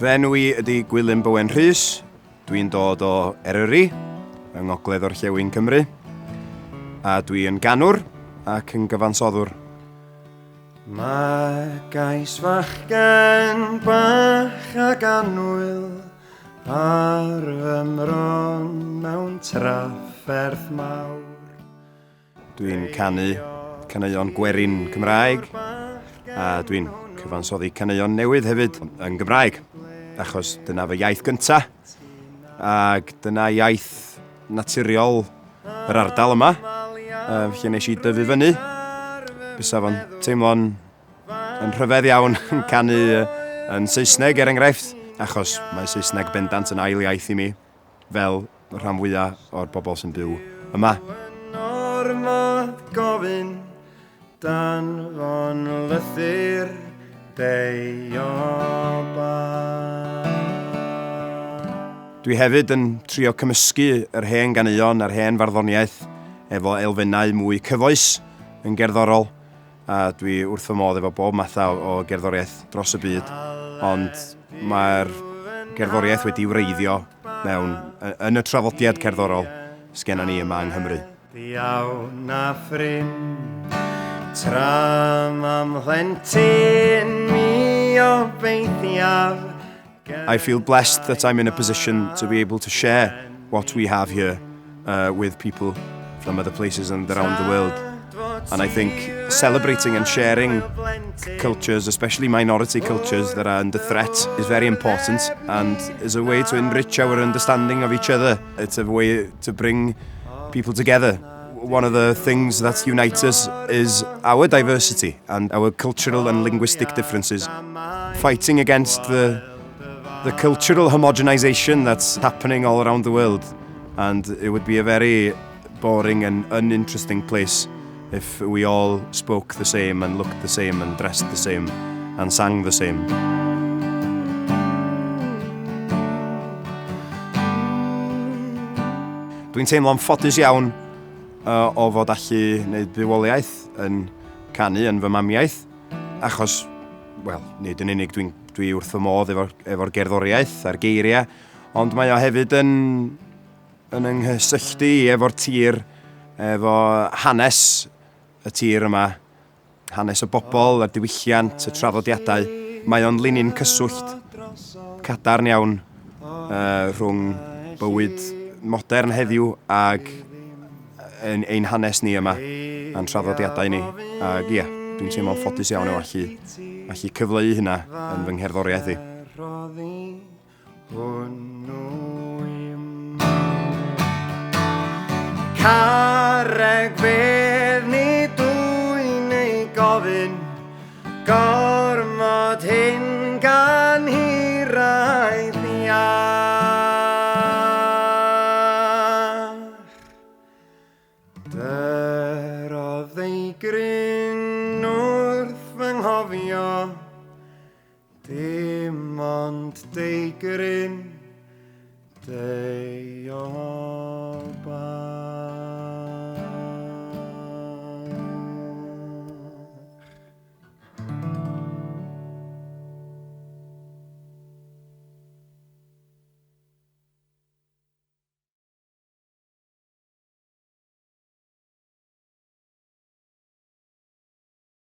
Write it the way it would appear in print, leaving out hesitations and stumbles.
Fy enw i ydy Gwilym Bowen Rhys. Dwi'n dod o Eryri, yng ngogledd orllewin Cymru. A dwi yn ganwr ac yn gyfansoddwr. Mae gais fachgen bach ac annwyl ar fy mron mewn trafferth mawr. Dwi'n canu caneuon gwerin Cymraeg a dwi'n cyfansoddi caneuon newydd hefyd yn Gymraeg, achos dyna fy iaith gynta ac dyna iaith naturiol yr ardal yma, lle nes i dyfu fyny. Bysa fo'n teimlo'n yn rhyfedd iawn yn canu yn Saesneg, er enghraifft, achos mae Saesneg bendant yn ail iaith i mi, fel y rhan fwyaf o'r bobl sy'n byw yma. Yn ormod gofyn danfon lythyr deio bach. Dwi hefyd yn trio cymysgu yr hen ganeuon a'r hen farddoniaeth efo elfennau mwy cyfoes yn gerddorol, a dwi wrth fy modd efo bob mathau o gerddoriaeth dros y byd, ond mae'r gerddoriaeth wedi wreiddio mewn yn y traddodiad cerddorol sgenna ni yma yng Nghymru. Iawn a ffrind, tra ma'm mhlentyn mi obeithiaf. I feel blessed that I'm in a position to be able to share what we have here with people from other places and around the world. And I think celebrating and sharing cultures, especially minority cultures that are under threat, is very important and is a way to enrich our understanding of each other. It's a way to bring people together. One of the things that unites us is our diversity and our cultural and linguistic differences. Fighting against the cultural homogenization that's happening all around the world. And it would be a very boring and uninteresting place if we all spoke the same and looked the same and dressed the same and sang the same. Dwi'n teimlo'n ffodus iawn o fod allu wneud bywoliaeth yn canu yn fy mamiaith, achos, wel, nid yn unig dwi wrth fy modd efo'r efo gerddoriaeth a'r geiriau, ond mae o hefyd yn ynghysylltu i efo'r tir, efo hanes y tir yma, hanes y bobl, y diwylliant, y traddodiadau. Mae o'n linyn cyswllt cadarn iawn rhwng bywyd modern heddiw ag ein hanes ni yma a'n traddodiadau ni. Ac ia, dwi'n teimlo'n ffodus iawn o allu cyfleu hynna yn fy ngherddoriaeth i. Hwnnw i'm. Carreg fedd ni dwy'n ei gofyn, gormod hyn gan hiraeth iach. Dyrodd ei gryn wrth fy nghofio, dim ond deigryn, deio.